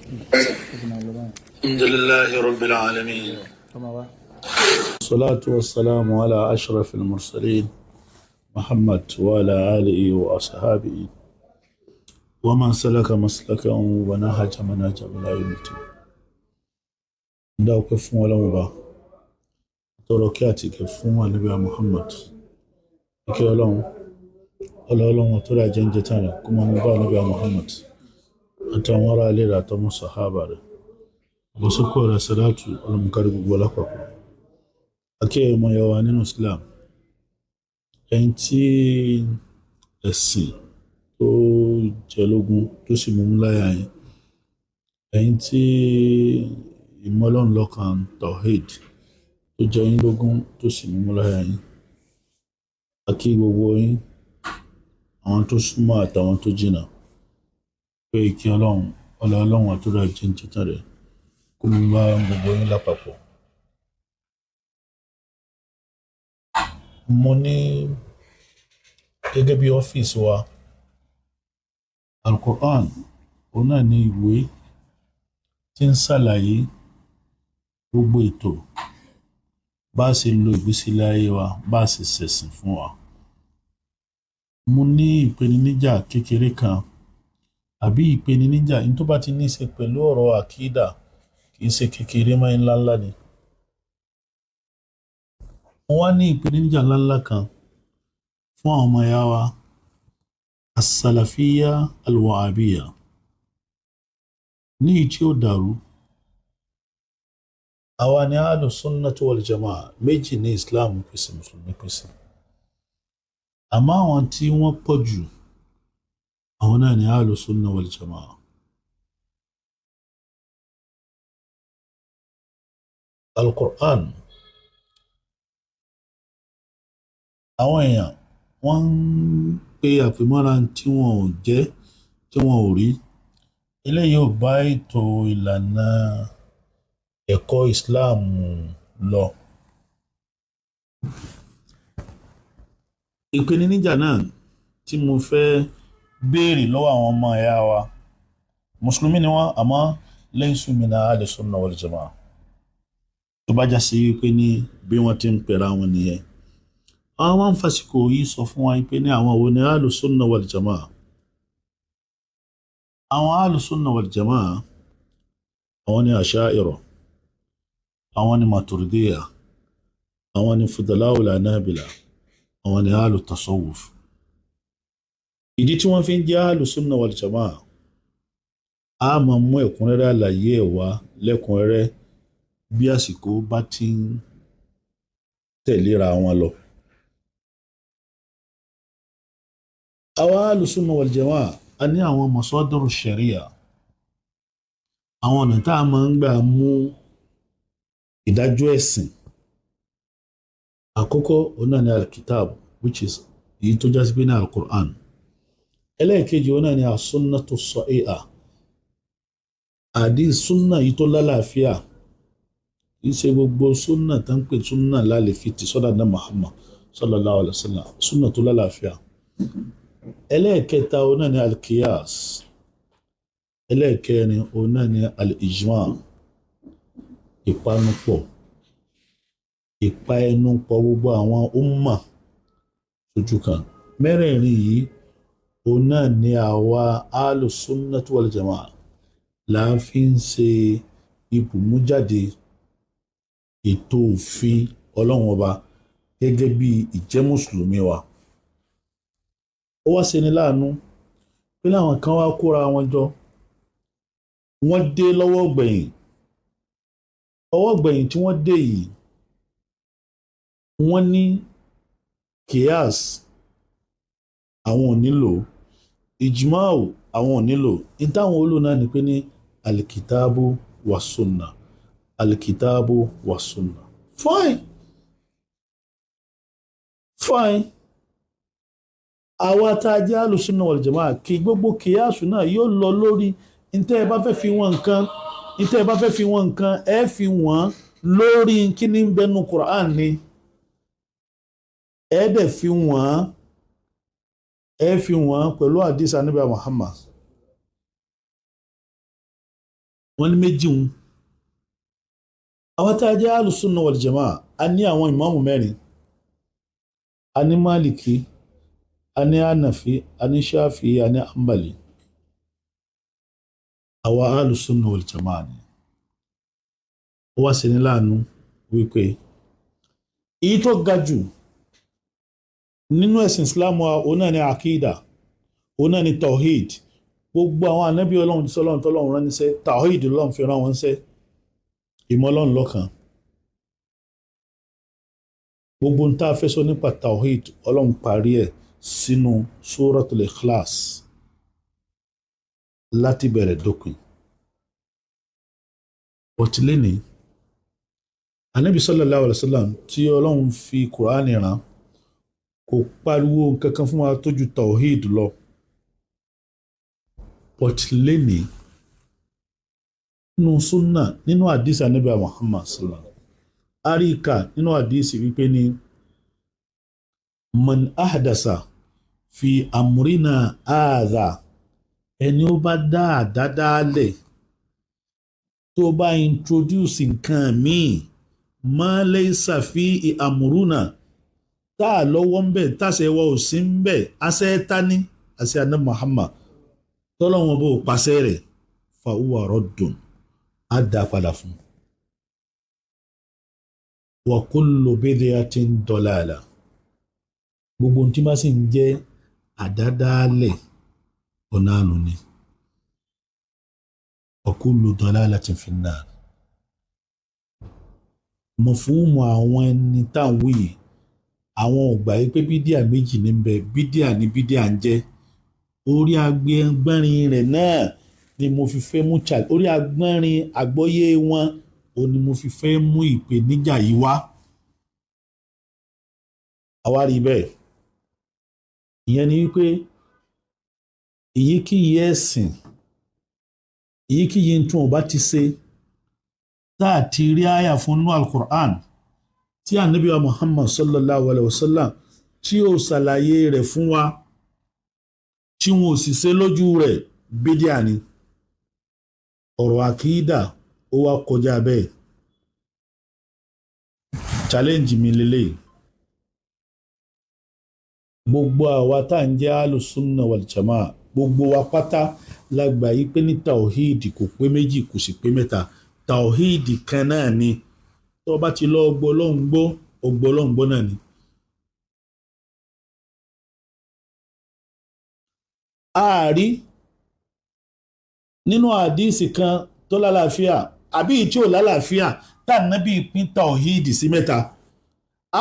الحمد لله رب العالمين. الصلاة والسلام على أشرف المرسلين محمد وعلى آله وأصحابه ومن سلك مسلكه ونهج منهجه إلى يوم الدين. Dá ọpẹ́ fún Ọlọ́run Ọba, tọrọ kí àti ìkẹ́ fún Ànábì Muhammad. Ìkẹ́ Ọlọ́run, ọlọ́ Ọlọ́run tó rà jẹ́ǹjẹ́ tán rẹ̀ kó máa mú bá Ànábì Muhammad àtàwọn ará ilé rẹ̀ àtọmọ sàhábà rẹ̀. Àbọ̀sọ́kọ̀ rẹ̀ sàlátù ọlọ́mùkárí gbogbo lápapọ̀. Akẹ́ ọmọ ìyá wa nínú Islam, ẹni tí ẹ̀sìn tó jẹ lógún tó sì mú láyà yín, ẹ̀yin tí ìmọ̀ Ọlọ́run lọ́kan tawhid tó jẹ yín lógún tó sì mú láyà yín, a kí gbogbo yín, àwọn tó súnmọ́ àtàwọn tó jìnnà, pé kí Ọlọ́run, ọlá Ọlọ́run àtúrà jẹ́ǹjẹ́ tán rẹ̀ kó mú bá gbogbo yín lápapọ̀. Mo ní gẹ́gẹ́ bí ọ́fíìsì wa, Al-Qur'an òun náà ní ìwé tí ń ṣàlàyé gbogbo ètò bá a ṣe lo ìgbésí ayé wa, bá a ṣe ṣẹ̀sìn fún wa. Mo ní ìpèníjà kékeré kan àbí ìpèníjà ní tó bá ti ní í ṣe pẹ̀lú ọ̀rọ̀ àkídà, kì í ṣe kékeré mọ́, ńláńlá ni. Mo wá ní ìpèníjà ńláńlá kan fún àwọn ọmọ ìyá wa as-Salafiyya al-Wahabiyya ní ìyí tí ó dàrú. Àwa ni Ahlus-Sunnah wal Jama'ah, méjì ní Islam pèsè, mùsùlùmí pèsè. Àmọ́ àwọn tí wọ́n pọ̀ jù, àwọn náà ni Ahlus-Sunnah wal Jama'ah. Al-Qur'an, àwọn èèyàn wọ́n ń pe àpèmọ́ra tí wọn ò jẹ́, tí wọn ò rí. Eléyìí ò bá ètò ìlànà ẹ̀kọ́ Islam lọ. Ìpèníjà náà tí mo fẹ́ béèrè lọ́wọ́ àwọn ọmọ ẹ̀yà wa, mùsùlùmí ni wọ́n, àmọ́ laysu mina ahli sunnah wal jamaa. Tó bá já sí wípé ní bí wọ́n ti ń pera wọn nìyẹn. Àwọn máa ń fàsìkò yìí sọ fún wa pé ní àwọn wo ni ahlu sunnah wal jamaa. Àwọn ahlu sunnah wal jamaa, àwọn ni Asha'ira, àwọn ni Maturidiyya, àwọn ni Fudala'ul Hanabila, àwọn ni ahlu tasawuf. Ìdí tí wọ́n fi ń jẹ́ ahlu sunnah wal jamaa, a máa mú ẹ̀kúnrẹ́rẹ́ àlàyé ẹ̀ wá lẹ́kúnrẹ́rẹ́ bí àsìkò bá ti ń tẹ̀léra wọn lọ. Àwa ahlu sunnah wal jamaa, a ní àwọn masadiru sharia, àwọn ọ̀nà tá a máa ń gbà mú ìdájọ́ ẹ̀sìn. Àkọ́kọ́ òun náà ni al-kitab, which is èyí tó jásí pé ní al-Qur'an. Ẹlẹ́ẹ̀kejì òun náà ni as-sunnatu as-sahiha, àdí súnà yìí tó lálàáfíà. Kì í ṣe gbogbo súnà tó ń pè súnà lálẹ́ fi ti sọ́dà náà Muhammad sallallahu alayhi wa sallam, súnà tó lálàáfíà. Ẹlẹ́ẹ̀kẹta òun náà ni al-qiyas. Ẹlẹ́ẹ̀kẹrin òun náà ni al-ijma, ìpanupọ̀, ìpa ẹnu pọ̀ gbogbo àwọn umma sójú kan. Mẹ́rẹ̀ẹ̀rin yìí òun náà ni àwa Ahlus-Sunnah wal Jama'ah là ń fi ń ṣe ibùmújáde ètò òfin Ọlọ́run Ọba gẹ́gẹ́ bí ìjẹ́ mùsùlùmí wa. Ó wá ṣe ni láàánú pé láwọn kan wá kóra wọn jọ, wọ́n dé lọ́wọ́ gbẹ̀yìn. Ọwọ́ gbẹ̀yìn tí wọ́n dé yìí, wọ́n ní kíyàs àwọn ò nílò, ìjìmáà àwọn ò nílò. Ní táwọn olú náà ni pé ní alikitaabu wa sunna, alikitaabu wa sunna. Fine, fine. Àwa tá a jẹ́ alùsùnà wal jamaa, kí gbogbo kíyàsù náà yóò lọ lórí ntẹ́ ẹ bá fẹ́ fi wọ́n nǹkan, ntẹ́ ẹ bá fẹ́ fi wọ́n nǹkan, ẹ fi wọ́n lórí kíní ń bẹnu Qur'an ni, ẹ dẹ̀ fi wọ́n, ẹ fi wọ́n pẹ̀lú àdìsá níbi Muhammad. Wọ́n ní méjì ń. Àwọn tá a jẹ́ alùsùnà wal jamaa, a ní àwọn ìmáàmù mẹ́rin. A ní Málìkì, a ní Hànàfí, a ní Ṣáfì, a ní Hanbali. Àwa alùsùnà wal jamaa ni. Ó wá sí ní láàánú wípé èyí tó ga jù nínú ẹ̀sìn Islam wa, òun náà ni àkídà, òun náà ni tawhid. Gbogbo àwọn ànábì Ọlọ́run tí Ọlọ́run tọ́lọ́run rán níṣẹ́, tawhid Ọlọ́run fi rán wọn níṣẹ́, ìmọ̀ Ọlọ́run lọ́kan. Gbogbo ń tá a fẹ́ sọ nípa tawhid, Ọlọ́run parí ẹ̀ sínú Suratul Ikhlas láti bẹ̀rẹ̀ dópin. Bọ̀tílẹ́ni Ànábì sallallahu alaihi wasallam tí Ọlọ́run fi Kùránì rán kò pariwo nǹkan kan fún wa tó ju tawhid lọ. Bọ̀tílẹ́ni nínú súnà, nínú àdìsí Ànábì Muhammad sallallahu, àríkà nínú àdìsí wípé ní man ahdasa fi amrina hadha, ẹni ó bá dá àdádálẹ̀, tó bá introduce nǹkan míì, ma laysa fi amruna, tá a lọ́wọ́ ń bẹ̀, táṣẹ wa ò sí ń bẹ̀, àṣẹ tání àṣẹ àná Muhammad tọ́lọ́wọ́n bó pàṣẹ rẹ̀, fa huwa raddun, á dá padà fún. Wa kullu bid'atin dalalah, gbogbo ohun tí bá sì ń jẹ́ àdádálẹ̀, ọ̀nà àánú ni. Wa kullu dalalatin fin-nar. Mọ̀fúnmù àwọn ẹni tá à ń wí yìí, àwọn ò gbà yí pé bídíà méjì ní bẹ, bídíà ní bídíà ń jẹ́. Orí agbẹ́rin rẹ̀ náà ni mo fi fẹ́ mú orí agbẹ́rin àgbọ́yé wọn ò ní mo fi fẹ́ mú ìpèníjà yìí wá. Àwa rí bẹ́ẹ̀. Ìyẹn ni wípé èyíkéyìí ẹ̀sìn, èyíkéyìí tí wọn bá ti ṣe tá a ti rí àyà fún nínú Al-Qur'an tí Ànábì wa Muhammad sallallahu alayhi wa sallam tí ó ṣàlàyé rẹ̀ fún wa, tí wọn ò sì ṣe lójú rẹ̀, bídíà ni. Ọ̀rọ̀ àkídà ó wá kọjá bẹ́ẹ̀. Challenge mi lélẹ́yìí. Gbogbo àwa tá à ń jẹ́ alùsùnà wal jamaa, gbogbo wa pátá la gbà yí pé ní tawhid kò pé méjì, kò sì pé mẹ́ta, tawhid kan náà ni. Tó bá ti lọ gbọ́ Ọlọ́run gbọ́, ọgbọ́ Ọlọ́run gbọ́ náà ni. Ààrí nínú àdíìsì kan tó lálàáfíà àbí tí ò lálàáfíà tá nábì pín tawhid sí mẹ́ta.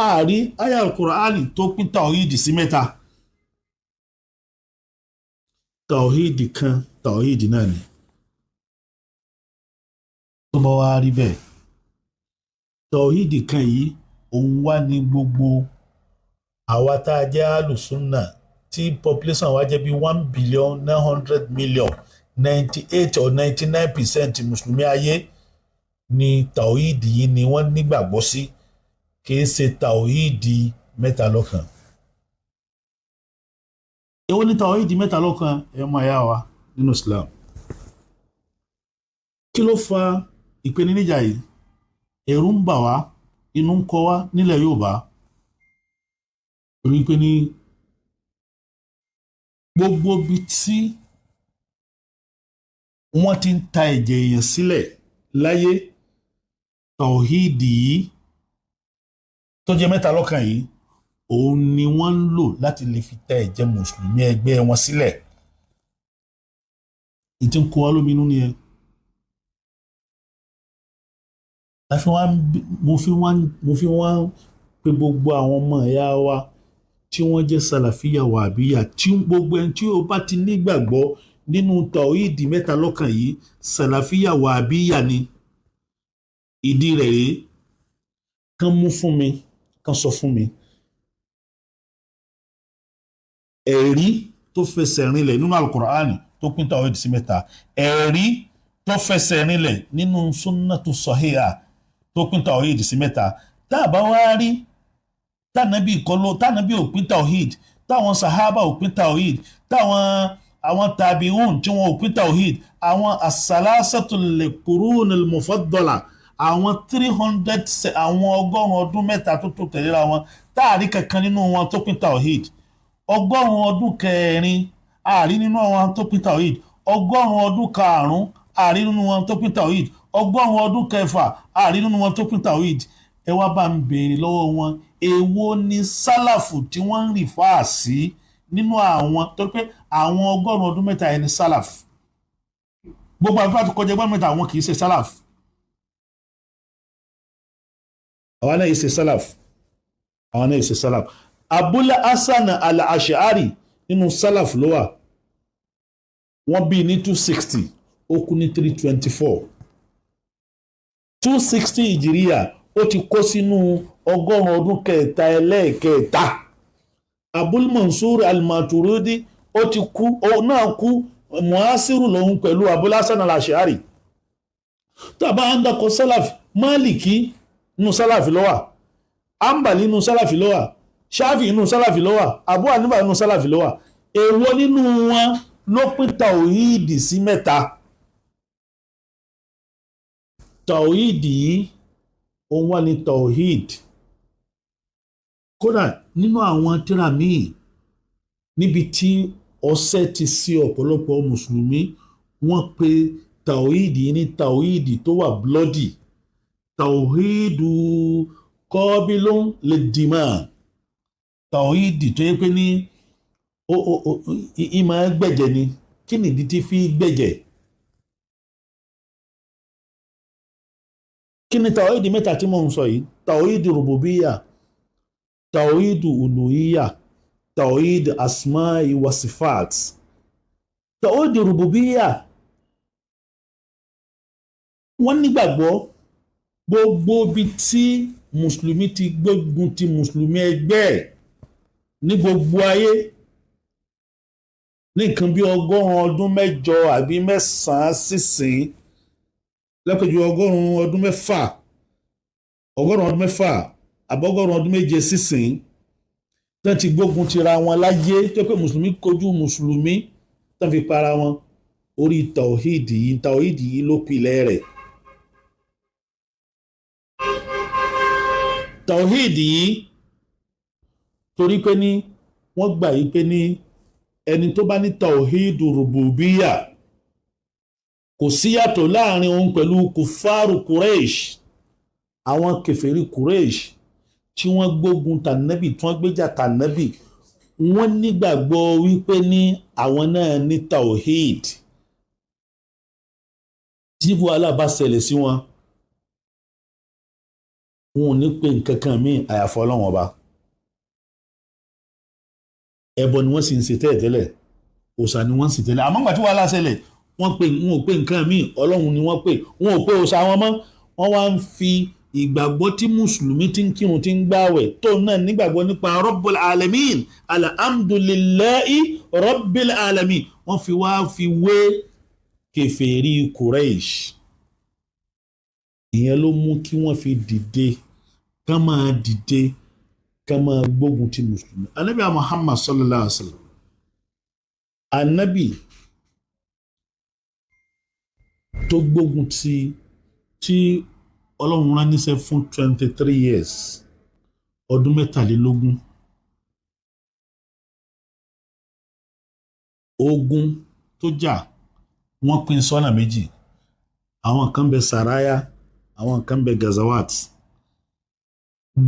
Ààrí àyá Al-Qur'ani tó pín tawhid sí mẹ́ta. Tawhid kan, tawhid náà ni. Tó bá wá rí bẹ́ẹ̀, tawhid kan yìí òun wá ní gbogbo àwa tá a jẹ́ alùsùnà tí population wa jẹ́ bí 1,900,000,000, 98 or 99% mùsùlùmí ayé ni tawhid yìí ni wọ́n nígbàgbọ́ sí, kìí ṣe tawhid mẹ́ta lọ́kan. Èwo ni tawhid mẹ́ta lọ́kan, ẹ̀ mọ̀ ẹ̀yà wa nínú Islam? Kí ló fa ìpèníjà yìí? Ẹ̀rù ń bà wá, inú ń kọ wá nílẹ̀ Yorùbá. Torí pé ní gbogbo ibi tí wọ́n ti ń ta ẹ̀jẹ̀ èèyàn sílẹ̀ láyé, tawhid yìí tó jẹ́ mẹ́ta lọ́kan yìí, òun ni wọ́n ń lò láti lè fi ta ẹ̀jẹ̀ mùsùlùmí ẹgbẹ́ wọn sílẹ̀. Ìtí ń kó wa lómi inú nìyẹn. Mo fi wá pé gbogbo àwọn ọmọ ìyá wa tí wọ́n jẹ́ sàlàfíà wàbíyà, tí gbogbo ẹni tí ó bá ti nígbàgbọ́ nínú tàwíìdì mẹ́ta lọ́kan yìí, sàlàfíà wàbíyà ni. Ìdí rẹ̀ rèé, kán mú fún mi, kán sọ fún mi ẹ̀rí tó fẹsẹ̀ rinlẹ̀ nínú Al-Qur'ani tó pín tàwíìdì sí mẹ́ta, ẹ̀rí tó fẹsẹ̀ rinlẹ̀ nínú sunnatu sahiha tó pín tàwíìdì sí mẹ́ta. Tá a bá wá rí tànàbí kọlọ, tànàbí ò pín tàwíìdì, táwọn sàhábà ò pín tàwíìdì, táwọn Àwọn tàbíùn tí wọn ò pín tawhid, àwọn as-salasatul qurunil mufaddala, àwọn 300, àwọn 100 ọdún 3 tó tó tẹ̀léra wọn, táàrí kankan nínú wọn tó pín tawhid. 100 ọdún 4, àárí nínú àwọn tó pín tawhid. 100 ọdún 5, àárí nínú wọn tó pín tawhid. 100 ọdún 6, àárí nínú wọn tó pín tawhid. Ẹ wá bá ń béèrè lọ́wọ́ wọn, èwo ni sálàfù tí wọ́n ń refer sí nínú àwọn tó pé àwọn 100 ọdún 3 ẹni sálàfù? Gbogbo àwọn tó bá ti kọjá 300, àwọn kì í ṣe sálàfù. Àwọn náà yìí ṣe sálàfù, àwọn náà yìí ṣe sálàfù. Abul Hasan al-Ash'ari, nínú sálàfù ló wà. Wọ́n bí ní 260, ó kú ní 324. 260 ìjìríyà, ó ti kó sínú 3rd ọdún ẹlẹ́ẹ̀kẹta. Abul Mansur al-Maturidi, ó ti kú, ó náà kú, muasiru lòun pẹ̀lú Abul Hasan al-Ash'ari. Tó a bá ń dákọ̀ sálàfì, Máàlìkì nínú sálàfì ló wà, Ambali nínú sálàfì ló wà, Ṣáfì nínú sálàfì ló wà, Abu Hanifa nínú sálàfì ló wà. Èwo nínú wọn ló pín tàwíìdì sí mẹ́ta? Tàwíìdì yìí, òun wà ní tàwíìdì. Kódà nínú àwọn tírà míì, níbi tí ọ̀sẹ̀ ti sí ọ̀pọ̀lọpọ̀ mùsùlùmí, wọ́n pe tàwíìdì ní tàwíìdì tó wà bloody, tàwíìdù kọ́bílón lè dìímà, tàwíìdì tó yẹ pé ní ìmọ̀ gbẹ̀jẹ̀ ni. Kí nìdí tí fi gbẹ̀jẹ̀? Kí ni tàwíìdì mẹ́ta tí mò ń sọ yìí? Tàwíìdì rùbùbíyà, tàwíìdì uluhiyya, tàwíìdì asma'i wa sifat. Tàwíìdì rùbùbíyà, wọ́n nígbàgbọ́ gbogbo ibi tí mùsùlùmí ti gbógun ti mùsùlùmí ẹgbẹ́ ẹ̀ ní gbogbo ayé ní nǹkan bí 800 ọdún àbí 9 sísìn, lẹ́pẹ̀jù 600 ọdún, 600 ọdún àbí 700 ọdún sísìn, tán ti gbógun tira wọn láyé, tó pé mùsùlùmí kojú mùsùlùmí, tán fi para wọn, orí tàwíìdì yìí, tàwíìdì yìí ló pilẹ̀ rẹ̀. Tàwíìdì yìí, torí pé ní wọ́n gbà yí pé ní ẹni tó bá ní tàwíìdù rùbùbíyà, kò síyàtọ̀ láàrin òun pẹ̀lú kùfàrù Quraysh, àwọn kèfèrí Quraysh tí wọ́n gbógun tànẹ́bì, tí wọ́n gbéjà tànẹ́bì. Wọ́n nígbàgbọ́ wípé ní àwọn náà ní tawhid. Tí wàhálà bá ṣẹlẹ̀ sí wọn, wọn ò ní pe nǹkan kan míì àyàfọ́ Ọlọ́run Ọba. Ẹbọ ni wọ́n sì ń ṣe tẹ́lẹ̀tẹ́lẹ̀, òòṣà ni wọ́n ń sìn tẹ́lẹ̀. Àmọ́ nígbà tí wàhálà ṣẹlẹ̀, wọ́n pe, wọn ò pe nǹkan míì, Ọlọ́run ni wọ́n pè. Wọn ò pe òòṣà wọn mọ́. Wọ́n wá ń fi ìgbàgbọ́ tí mùsùlùmí ti ń kírun, tí ń gbààwẹ̀, tó náà nígbàgbọ́ nípa Rabbul Alamin, alhamdulillahi Rabbil Alamin, wọ́n fi wá fi wé kèfèrí Quraysh. Ìyẹn ló mú kí wọ́n fi dìde, ká máa dìde, ká máa gbógun ti mùsùlùmí. Anabi Muhammad sallallahu alaihi wa sallam, anabi tó gbógun ti, tí Ọlọ́run rán níṣẹ́ fún 23 years, ọdún 23, ogun tó jà, wọ́n pín sọ́nà méjì. Àwọn kan bẹ saraya, àwọn kan bẹ gazawat.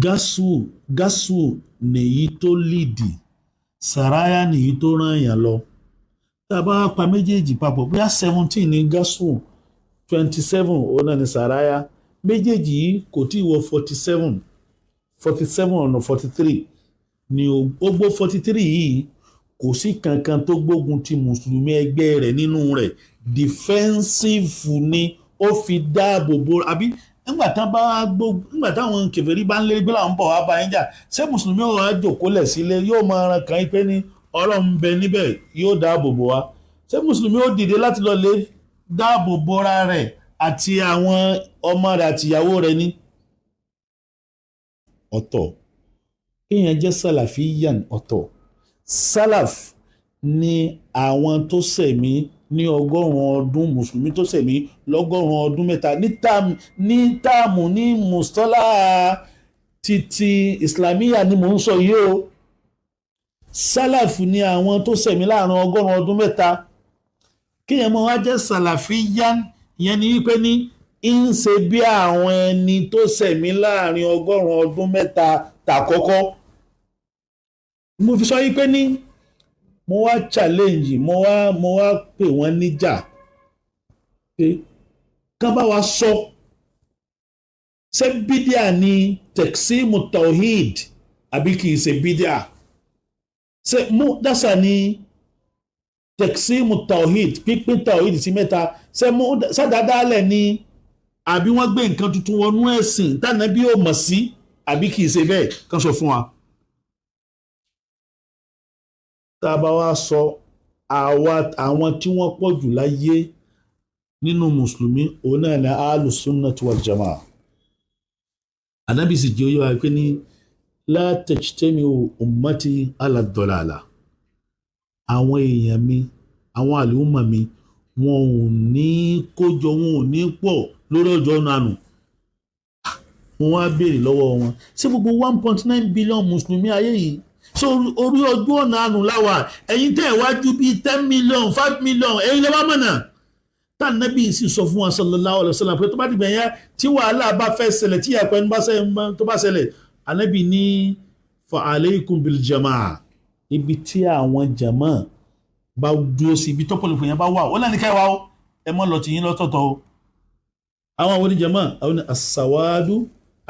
Gásù gásù nìyí tó lìdì, saraya nìyí tó rán yàn lọ. Tá a bá pa méjèèjì papọ̀, bóyá 17 ní gásù, 27 òun náà ní saraya. Méjèèjì yìí kò tí ì wọ 47, 47 ọ̀nà 43 ni. Ó gbó 43 yìí, kò sí kankan tó gbógun ti mùsùlùmí ẹgbẹ́ rẹ̀ nínú rẹ̀. Defensive ni ó fi dáàbò bo. Àbí nígbà tán bá gbógun, nígbà táwọn kèfèrí bá ń lé gbé làwọn bọ̀ wá bá yín jà, ṣé mùsùlùmí ò wá jòkólẹ̀ sílé, yóò máa ran kàn yín pé ní Ọlọ́run bẹ níbẹ̀, yóò dáàbò bò wá? Ṣé mùsùlùmí ó dìde láti lọ lè dáàbò bora rẹ̀ àti àwọn ọmọ rẹ̀ àti ìyàwó rẹ̀ ní? Ọ̀tọ̀ kéèyàn jẹ́ sàlàfíyàn, ọ̀tọ̀ sálàf Ní àwọn tó ṣẹ̀mí ní 100 ọdún, mùsùlùmí tó ṣẹ̀mí lọ́gọ́rùn-ún ọdún mẹ́ta ní táàmù ní mùsọ́lá títí islamiyà ni mò ń sọ yìí o. Sálàfù ni àwọn tó ṣẹ̀mí láàrin 100 ọdún mẹ́ta. Kéèyàn máa wá jẹ́ sàlàfíyá, ìyẹn ni wípé ní ń ṣe bí àwọn ẹni tó ṣẹ̀mí láàrin 100 ọdún mẹ́ta tàkọ́kọ́. Mo fi sọ wípé ní mo wá challenge, mo wá pè wọ́n níjà pé kán bá wa sọ, ṣé bídíà ni taqsimu tawhid àbí kì í ṣe bídíà? Ṣé muhdasa ni taqsimu tawhid, pípín tawhid sí mẹ́ta? Ṣé sádàdálẹ̀ ni àbí wọ́n gbé nǹkan tuntun wọnú ẹ̀sìn tànàbí ò mọ̀ sí, àbí kì í ṣe bẹ́ẹ̀? Kán sọ fún wa. Tá a bá wá sọ, àwọn tí wọ́n pọ̀ jù láyé nínú mùsùlùmí, òun náà ní alùsùnnah wal jamaa. Ànábì sì jẹ́ oyè wa pé ní la tajtami'u ummati ala dalala, àwọn èèyàn mi, àwọn àlùmọ̀ mi, wọn ò ní kójọ, wọn ò ní pọ̀ lórí ọjọ́ nànú. Mo wá béèrè lọ́wọ́ wọn, ṣé gbogbo 1.9 billion mùsùlùmí ayé yìí, ṣé orí ọjọ́ ọ̀nà àánú láwà? Ẹ̀yin tẹ́ ẹ̀ wájú bíi 10 million, 5 million, ẹ̀yin lè wá mọ̀nà. Tànàbí sì sọ fún wa sallallahu alaihi wasallam pé tó bá dìgbà yẹn tí wàhálà bá fẹ́ ṣẹlẹ̀, tí ìyàpẹ́ ń bá tó bá ṣẹlẹ̀, ànábì ní fa alaykum bil jamaa, ibi tí àwọn jama bá dúró sí, ibi tọ́pọ̀lọpọ̀ yẹn bá wà, ó lẹ́nu kẹwàá o, ẹ mọ́ lọ tìyín lọ́tọ̀ọ̀tọ̀ o. Àwọn oníjàmá, àwọn as-sawadu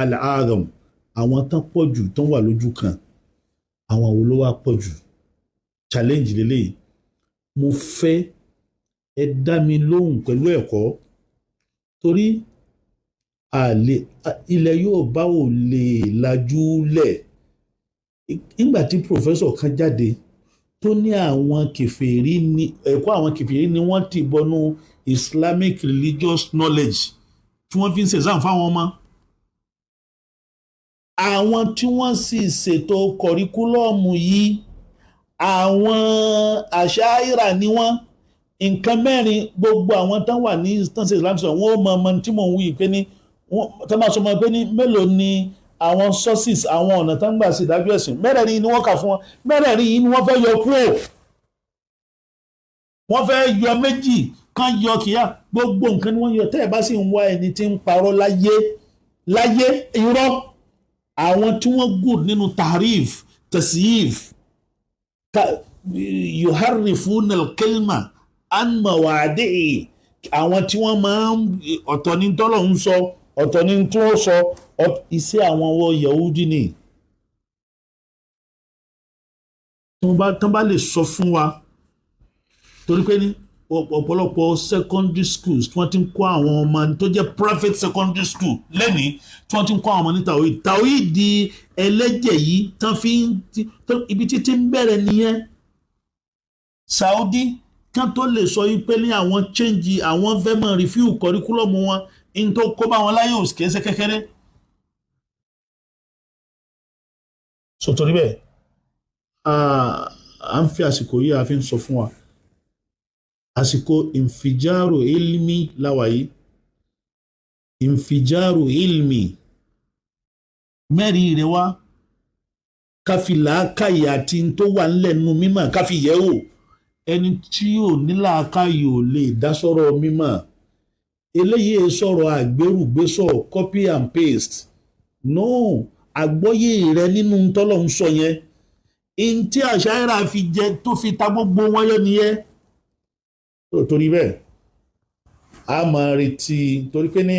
al-a'zam, àwọn tán pọ̀ jù, tán wà lójú kan. Àwọn wo ló wá pọ̀ jù? Challenge lélẹ́yìí. Mo fẹ́ ẹ dá mi lóhùn pẹ̀lú ẹ̀kọ́, torí àlè ilẹ̀ Yorùbá ò lè lajú lẹ̀. Nígbà tí professor kan jáde tó ní àwọn kèfèrí ní ẹ̀kọ́, àwọn kèfèrí ni wọ́n ti bọnú Islamic religious knowledge tí wọ́n fi ń ṣe exam fáwọn ọmọ. Àwọn tí wọ́n sì ṣètò curriculum yìí, àwọn àṣàyíra ni wọ́n. Nǹkan mẹ́rin, gbogbo àwọn tán wà ní tán ṣe Islam sọ, wọ́n ó mọ ọmọ tí mò ń wí pé ní tán máa sọ mọ́ pé ní mélòó ni àwọn sources, àwọn ọ̀nà tán gbà sí ìdájọ́ ẹ̀sìn. Mẹ́rẹ̀ẹ̀rin ni wọ́n kà fún wọn. Mẹ́rẹ̀ẹ̀rin yìí ni wọ́n fẹ́ yọ kúrò. Wọ́n fẹ́ yọ méjì kan, yọ kíá, gbogbo nǹkan ni wọ́n yọ. Tẹ́ ẹ̀ bá sì ń wá ẹni tí ń parọ́ láyé láyé, irọ́, àwọn tí wọ́n good nínú tahrif, tasyif, yuharrifuna al-kalima an mawadi'i, àwọn tí wọ́n máa ń ọ̀tọ̀ ní tọ́lọ̀ ń sọ, ọ̀tọ̀ ní tí wọ́n sọ, iṣẹ́ àwọn ọwọ́ Yahudi ni. Tí wọ́n bá lè sọ fún wa, torí pé ní ọ̀pọ̀lọpọ̀ secondary schools tí wọ́n ti ń kọ́ àwọn ọmọ tó jẹ́ private secondary school lẹ́nìí, tí wọ́n ti ń kọ́ àwọn ọmọ ní tawhid, tawhid di ẹlẹ́jẹ̀ yìí tán fi ń ibi títí ń bẹ̀rẹ̀ nìyẹn. Saudi kán tó lè sọ yìí pé ní àwọn change, àwọn fẹ́ mọ̀ review curriculum wọn, in tó kó bá wọn láyé òsì kìí ṣe kékeré. So torí bẹ́ẹ̀, à ń fi àsìkò yìí, a fi ń sọ fún wa, àsìkò ìnfijáàrò ilmi láwà yìí. Ìnfijáàrò ilmi, mẹ́rin rẹ̀ wá, káfi làákàyè àti tó wà ńlẹ̀ nínú mímọ̀ káfi yẹ̀ wò. Ẹni tí ò ní làákàyè ò lè dá sọ̀rọ̀ mímọ̀. Eléyìí sọ̀rọ̀ àgbérùgbésọ̀, copy and paste, no. Àgbọ́yé rẹ nínú tọ́lọ̀ ń sọ yẹn, in tí àṣàyíra fi jẹ tó fi ta gbogbo wọn yọ nìyẹn. Torí bẹ́ẹ̀, a máa retí, torí pé ní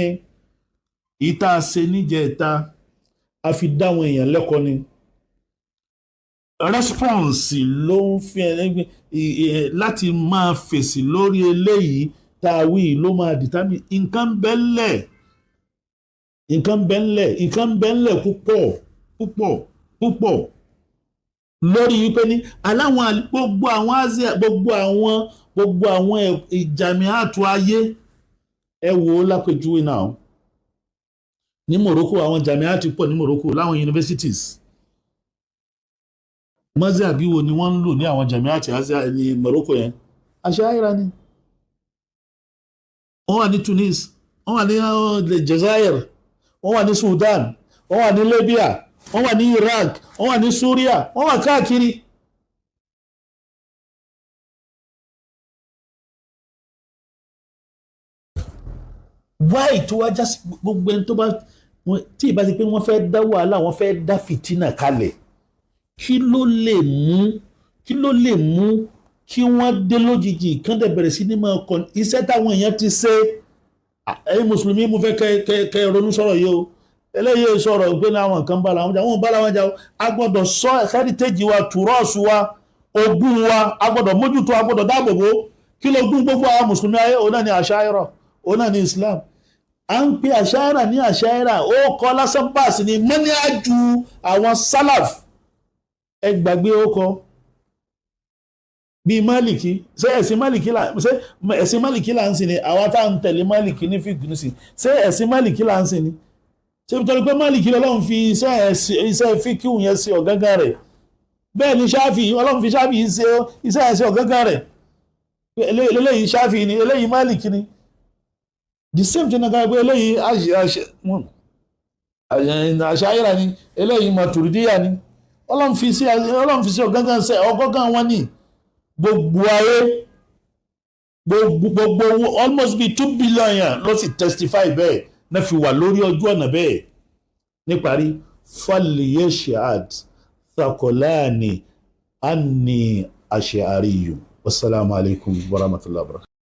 ìta ṣe níjẹta, a fi dáwọn èèyàn lẹ́kọ̀ọ́ ni. Response ló ń fi láti máa fèsì lórí eléyìí tá a wí ló máa determine. Nǹkan bẹ́ńlẹ̀, nǹkan bẹ́ńlẹ̀, nǹkan bẹ́ńlẹ̀ púpọ̀ púpọ̀ púpọ̀ lórí wípé ní aláwọn gbogbo àwọn Asia, gbogbo àwọn ìjàmíàtú ayé. Ẹ wò ó lápèjúwe náà ní Morocco, àwọn jàmíàtú pọ̀ ní Morocco láwọn universities. Mọ́sàbí wo ni wọ́n ń lò ní àwọn jamiati Azhar ní Morocco yẹn? Asha'ira ni. Wọ́n wà ní Tunis, wọ́n wà ní Jazair, wọ́n wà ní Sudan, wọ́n wà ní Libya, wọ́n wà ní Iraq, wọ́n wà ní Syria, wọ́n wà káàkiri. Wáì tó wá jásí gbogbo ẹni tó bá tí ìbá ti pé wọ́n fẹ́ dá wàhálà, wọ́n fẹ́ dá fìtínà kalẹ̀, kí ló lè mú kí wọ́n dé lójijì kán dẹ̀ bẹ̀rẹ̀ sí ní máa kọ iṣẹ́ táwọn èèyàn ti ṣe? Ẹ̀yin mùsùlùmí, mo fẹ́ kẹ́ ronú sọ̀rọ̀ yìí o. Eléyìí sọ̀rọ̀ pé láwọn kan bára wọn jà, wọn bára wọn jà o. A gbọ́dọ̀ sọ heritage wa, tùrọ́ọ̀sù wa, ogún wa, a gbọ́dọ̀ mójútó, a gbọ́dọ̀ dáàbòbò. Kí ló gún gbogbo àwọn mùsùlùmí ayé? Òun náà ni àṣàyọrọ, òun náà ni Islam. À ń pe àṣàyọrọ ní àṣàyọrọ, ó kọ lásán báàsì ni mọ́ní àjù àwọn sálàf. Ẹ gbàgbé ó kọ bíi Málìkì. Ṣé ẹ̀sìn Málìkì là, ṣé ẹ̀sìn Málìkì là ń sìn ni? Àwa tá à ń tẹ̀lé Málìkì ní fíìgì ní sìn, ṣé ẹ̀sìn Málìkì là ń sìn ni? Ṣé nítorí pé Málìkì lọ́lọ́run fi iṣẹ́ fíkìú yẹn sí ọ̀gángan rẹ̀? Bẹ́ẹ̀ ni Ṣáfì, Ọlọ́run fi Ṣáfì ṣe iṣẹ́ ẹ̀sìn ọ̀gángan rẹ̀. Eléyìí Ṣáfì ni, eléyìí Málìkì ni. The same thing náà pé eléyìí Àṣàyíra ni, eléyìí Màtùrídíyà ni. Ọlọ́run fi sí ọ̀gángan ṣe ọ̀gángan wọn ni. Gbogbo ayé, gbogbo almost be 2 billion yẹn ló sì testify bẹ́ẹ̀ náà fi wà lórí ojú ọ̀nà bẹ́ẹ̀. Níparí, falyashhad thakolani anni ash'ariyyu. Wasalaamu alaykum wa rahmatullahi wa barakatuh.